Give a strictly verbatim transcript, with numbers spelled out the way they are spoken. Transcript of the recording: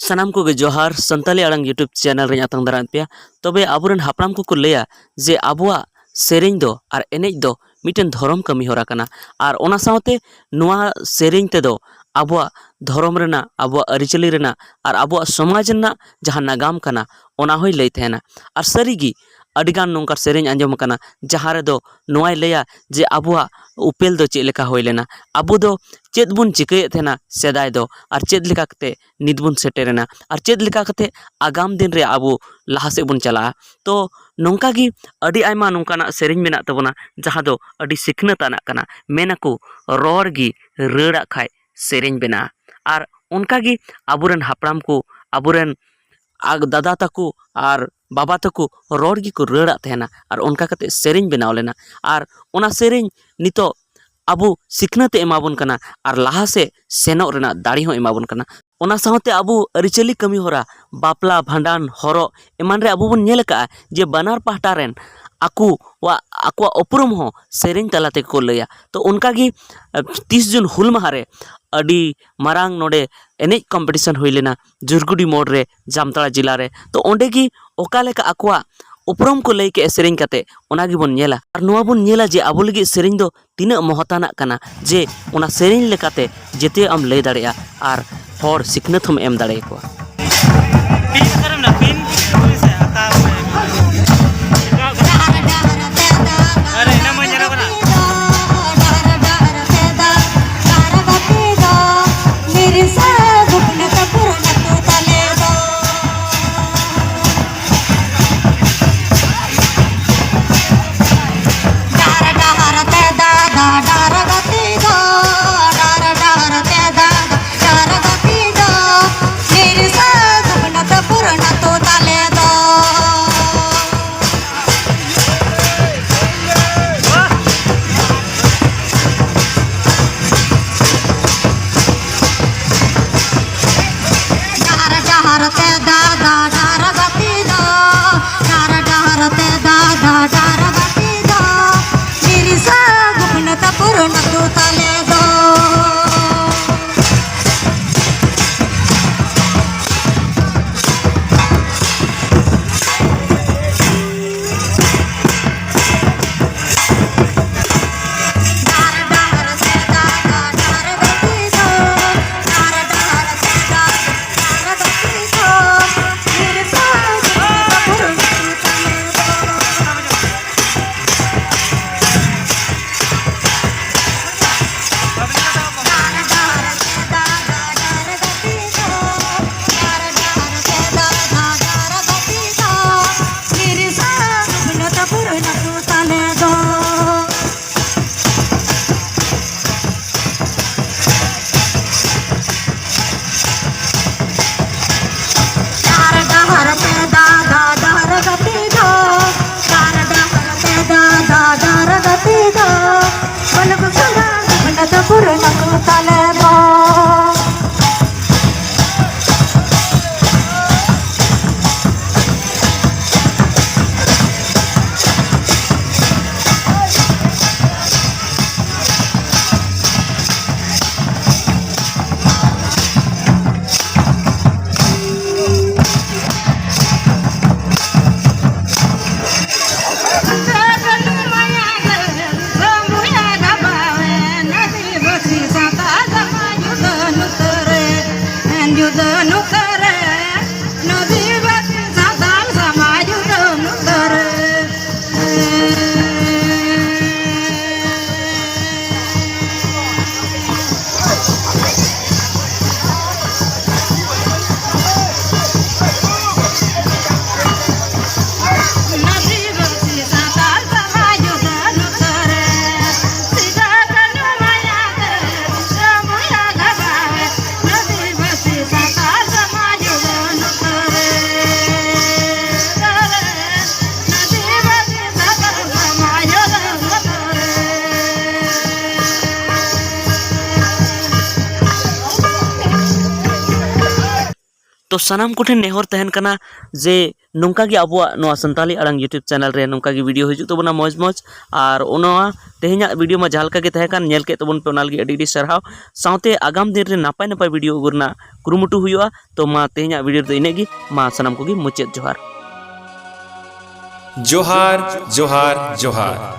ᱥᱟᱱᱟᱢ ᱠᱚᱜᱮ ᱡᱚᱦᱟᱨ᱾ ᱥᱟᱱᱛᱟᱞᱤ ᱟᱲᱟᱝ YouTube ᱪᱮᱱᱮᱞ ᱨᱮᱧ ᱟᱛᱟᱝ ᱫᱟᱨᱟᱢᱮᱫ ᱯᱮᱭᱟ᱾ ᱛᱚᱵᱮ ᱟᱵᱚᱨᱮᱱ ᱦᱟᱯᱲᱟᱢ ᱠᱚᱠᱚ ᱞᱟᱹᱭᱟ ᱡᱮ ᱟᱵᱚᱣᱟᱜ ᱥᱮᱨᱮᱧ ᱫᱚ ᱟᱨ ᱮᱱᱮᱡ ᱫᱚ ᱢᱤᱫᱴᱮᱱ ᱫᱷᱚᱨᱚᱢ ᱠᱟᱹᱢᱤ ᱦᱚᱨᱟ ᱠᱟᱱᱟ, ᱟᱨ ᱚᱱᱟ ᱥᱟᱶᱛᱮ ᱱᱚᱣᱟ ᱥᱮᱨᱮᱧ ᱛᱮᱫᱚ ᱟᱵᱚᱣᱟᱜ ᱫᱷᱚᱨᱚᱢ ᱨᱮᱱᱟᱜ, ᱟᱵᱚᱣᱟᱜ ᱟᱹᱨᱤᱪᱟᱹᱞᱤ ᱨᱮᱱᱟᱜ ᱟᱨ ᱟᱵᱚᱣᱟᱜ ᱥᱚᱢᱟᱡᱽ ᱨᱮᱱᱟᱜ ᱡᱟᱦᱟᱸ ᱱᱟᱜᱟᱢ ᱠᱟᱱᱟ, ᱚᱱᱟ ᱦᱚᱸᱭ ᱞᱟᱹᱭ ᱛᱟᱦᱮᱱᱟ᱾ ᱟᱨ ᱥᱟᱹᱨᱤᱜᱮ ᱟᱹᱰᱤᱜᱟᱱ ᱱᱚᱝᱠᱟ ᱥᱮᱨᱮᱧ ᱟᱸᱡᱚᱢ ᱟᱠᱟᱱᱟ, ᱡᱟᱦᱟᱸ ᱨᱮᱫᱚ ᱱᱚᱣᱟᱭ ᱞᱟᱹᱭᱟ ᱡᱮ ᱟᱵᱚᱣᱟᱜ ᱩᱯᱮᱞ ᱫᱚ ᱪᱮᱫ ᱞᱮᱠᱟ ᱦᱩᱭ ᱞᱮᱱᱟ, ᱟᱵᱚ ᱫᱚ ᱪᱮᱫ ᱵᱚᱱ ᱪᱤᱠᱟᱹᱭᱮᱫ ᱛᱟᱦᱮᱱᱟ ᱥᱮᱫᱟᱭ ᱫᱚ, ᱟᱨ ᱪᱮᱫ ᱞᱮᱠᱟ ᱠᱟᱛᱮ ᱱᱤᱛ ᱵᱚᱱ ᱥᱮᱴᱮᱨᱮᱱᱟ, ᱟᱨ ᱪᱮᱫ ᱞᱮᱠᱟ ᱠᱟᱛᱮ ᱟᱜᱟᱢ ᱫᱤᱱ ᱨᱮ ᱟᱵᱚ ᱞᱟᱦᱟ ᱥᱮᱫ ᱵᱚᱱ ᱪᱟᱞᱟᱜᱼᱟ᱾ ᱛᱚ ᱱᱚᱝᱠᱟ ᱜᱮ ᱟᱹᱰᱤ ᱟᱭᱢᱟ ᱱᱚᱝᱠᱟᱱᱟᱜ ᱥᱮᱨᱮᱧ ᱢᱮᱱᱟᱜ ᱛᱟᱵᱚᱱᱟ, ᱡᱟᱦᱟᱸ ᱫᱚ ᱟᱹᱰᱤ ᱥᱤᱠᱷᱱᱟᱹᱛ ᱟᱱᱟᱜ ᱠᱟᱱᱟ᱾ ᱢᱮᱱᱟᱠᱚ, ᱨᱚᱲ ᱜᱮ ᱨᱟᱹᱲᱟᱜ ᱠᱷᱟᱡ ᱥᱮᱨᱮᱧ ᱵᱮᱱᱟᱜᱼᱟ᱾ ᱟᱨ ᱚᱱᱠᱟ ᱜᱮ ᱟᱵᱚᱨᱮᱱ ᱦᱟᱯᱲᱟᱢ ᱠᱚ, ᱟᱵᱚᱨᱮᱱ ᱟᱜ-, ᱫᱟᱫᱟ ᱛᱟᱠᱚ ᱟᱨ ᱵᱟᱵᱟ ᱛᱟᱠᱚ ᱨᱚᱲ ᱜᱮᱠᱚ ᱨᱟᱹᱲᱟᱜ ᱛᱟᱦᱮᱱᱟ, ᱟᱨ ᱚᱱᱠᱟ ᱠᱟᱛᱮ ᱥᱮᱨᱮᱧ ᱵᱮᱱᱟᱣ ᱞᱮᱱᱟ᱾ ᱟᱨ ᱚᱱᱟ ᱥᱮᱨᱮᱧ ᱱᱤᱛᱚᱜ ᱟᱵᱚ ᱥᱤᱠᱷᱱᱟᱹᱛ ᱮ ᱮᱢᱟ ᱵᱚᱱ ᱠᱟᱱᱟ, ᱟᱨ ᱞᱟᱦᱟ ᱥᱮᱫ ᱥᱮᱱᱚᱜ ᱨᱮᱱᱟᱜ ᱫᱟᱲᱮ ᱦᱚᱸ ᱮᱢᱟ ᱵᱚᱱ ᱠᱟᱱᱟ᱾ ᱚᱱᱟ ᱥᱟᱶᱛᱮ ᱟᱵᱚ ᱟᱹᱨᱤᱪᱟᱹᱞᱤ ᱠᱟᱹᱢᱤ ᱦᱚᱨᱟ, ᱵᱟᱯᱞᱟ, ᱵᱷᱟᱸᱰᱟᱱ, ᱦᱚᱨᱚᱜ ᱮᱢᱟᱱ ᱨᱮ ᱟᱵᱚ ᱵᱚᱱ ᱧᱮᱞ ᱟᱠᱟᱫᱼᱟ ᱡᱮ ᱵᱟᱱᱟᱨ ᱯᱟᱦᱴᱟ ᱨᱮᱱ ᱟᱠᱚᱣᱟᱜ, ᱟᱠᱚᱣᱟᱜ ᱩᱯᱨᱩᱢ ᱦᱚᱸ ᱥᱮᱨᱮᱧ ᱛᱟᱞᱟ ᱛᱮᱜᱮ ᱠᱚ ᱞᱟᱹᱭᱟ᱾ ᱛᱚ ᱚᱱᱠᱟ ᱜᱮ, ᱟᱸ, ᱛᱤᱥ ᱡᱩᱱ ᱦᱩᱞ ᱢᱟᱦᱟ ᱨᱮ ᱟᱹᱰᱤ ᱢᱟᱨᱟᱝ ᱱᱚᱰᱮ ᱮᱱᱮᱡ ᱠᱚᱢᱯᱤᱴᱤᱥᱚᱱ ᱦᱩᱭ ᱞᱮᱱᱟ ᱡᱩᱨᱜᱩᱰᱤ ᱢᱳᱲ ᱨᱮ, ᱡᱟᱢᱛᱟᱲᱟ ᱡᱮᱞᱟ ᱨᱮ᱾ ᱛᱚ ᱚᱸᱰᱮ ᱜᱮ ᱚᱠᱟ ᱞᱮᱠᱟ ᱟᱠᱚᱣᱟᱜ ᱩᱯᱨᱩᱢ ᱠᱚ ᱞᱟᱹᱭ ᱠᱮᱜᱼᱟ ᱥᱮᱨᱮᱧ ᱠᱟᱛᱮ, ᱚᱱᱟ ᱜᱮᱵᱚᱱ ᱧᱮᱞᱟ᱾ ᱟᱨ ᱱᱚᱣᱟ ᱵᱚᱱ ᱧᱮᱞᱟ ᱡᱮ ᱟᱵᱚ ᱞᱟᱹᱜᱤᱫ ᱥᱮᱨᱮᱧ ᱫᱚ ᱛᱤᱱᱟᱹᱜ ᱢᱚᱦᱚᱛᱟᱱᱟᱜ ᱠᱟᱱᱟ, ᱡᱮ ᱚᱱᱟ ᱥᱮᱨᱮᱧ ᱞᱮᱠᱟᱛᱮ ᱡᱮᱛᱮᱭᱟᱜ ᱮᱢ ᱞᱟᱹᱭ ᱫᱟᱲᱮᱭᱟᱜᱼᱟ ᱟᱨ ᱦᱚᱲ ᱥᱤᱠᱷᱱᱟᱹᱛ ᱦᱚᱸᱢ ᱮᱢ ᱫᱟᱲᱮᱭᱟᱠᱚᱣᱟ᱾ ᱯᱤᱱ ᱚᱠᱟᱨᱮ ᱢᱮᱱᱟᱜᱼᱟ? ᱯᱤᱱ ᱠᱚ ᱤᱫᱤ ᱛᱟᱵᱚᱱ ᱢᱮᱥᱮ, ᱦᱟᱛᱟᱣ ᱢᱮ᱾ ᱟᱨᱮ, ᱮᱱᱟᱝ ᱢᱟᱧ ᱧᱮᱞᱚᱜ ᱠᱟᱱᱟ᱾ ᱰᱟᱦᱟᱨ ᱰᱟᱦᱟᱨ ᱛᱮ ᱫᱟᱫᱟ, ᱰᱟᱦᱟᱨ ᱜᱟᱛᱮ ᱫᱚ, ᱰᱟᱦᱟᱨ ᱰᱟᱦᱟᱨ ᱛᱮ ᱫᱟᱫᱟ, ᱰᱟᱦᱟᱨ ᱜᱟᱛᱮ ᱫᱚ, ᱵᱤᱨᱥᱟ ᱜᱩᱯᱱᱟᱛ ᱯᱩᱨᱱᱟᱛ ᱨᱮᱱᱟᱜ ᱛᱟᱞᱮ ᱫᱚ᱾ ᱛᱚ ᱥᱟᱱᱟᱢ ᱠᱚᱴᱷᱮᱱ ᱱᱮᱦᱚᱨ ᱛᱟᱦᱮᱱ ᱠᱟᱱᱟ ᱡᱮ ᱱᱚᱝᱠᱟ ᱜᱮ ᱟᱵᱚᱣᱟᱜ ᱱᱚᱣᱟ ᱥᱟᱱᱛᱟᱞᱤ ᱟᱲᱟᱝ YouTube channel ᱨᱮ ᱱᱚᱝᱠᱟ ᱜᱮ video ᱦᱤᱡᱩᱜ ᱛᱟᱵᱚᱱᱟ ᱢᱚᱡᱽ ᱢᱚᱡᱽ᱾ ᱟᱨ ᱚᱱᱟ ᱛᱮᱦᱮᱧᱟᱜ video ᱢᱟ ᱡᱟᱦᱟᱸ ᱞᱮᱠᱟ ᱜᱮ ᱛᱟᱦᱮᱸ ᱠᱟᱱ, ᱧᱮᱞ ᱠᱮᱫ ᱛᱟᱵᱚᱱ ᱯᱮ, ᱚᱱᱟ ᱞᱟᱹᱜᱤᱫ ᱟᱹᱰᱤ ᱟᱹᱰᱤ ᱥᱟᱨᱦᱟᱣ᱾ ᱥᱟᱶᱛᱮ ᱟᱜᱟᱢ ᱫᱤᱱ ᱨᱮ ᱱᱟᱯᱟᱭ ᱱᱟᱯᱟᱭ video ᱟᱹᱜᱩ ᱨᱮᱱᱟᱜ ᱠᱩᱨᱩᱢᱩᱴᱩ ᱦᱩᱭᱩᱜᱼᱟ᱾ ᱛᱚ ᱢᱟ ᱛᱮᱦᱮᱧᱟᱜ video ᱨᱮᱫᱚ ᱤᱱᱟᱹᱜ ᱜᱮ᱾ ᱢᱟ ᱥᱟᱱᱟᱢ ᱠᱚᱜᱮ ᱢᱩᱪᱟᱹᱫ ᱡᱚᱦᱟᱨ᱾ ᱡᱚᱦᱟᱨ, ᱡᱚᱦᱟᱨ, ᱡᱚᱦᱟᱨ᱾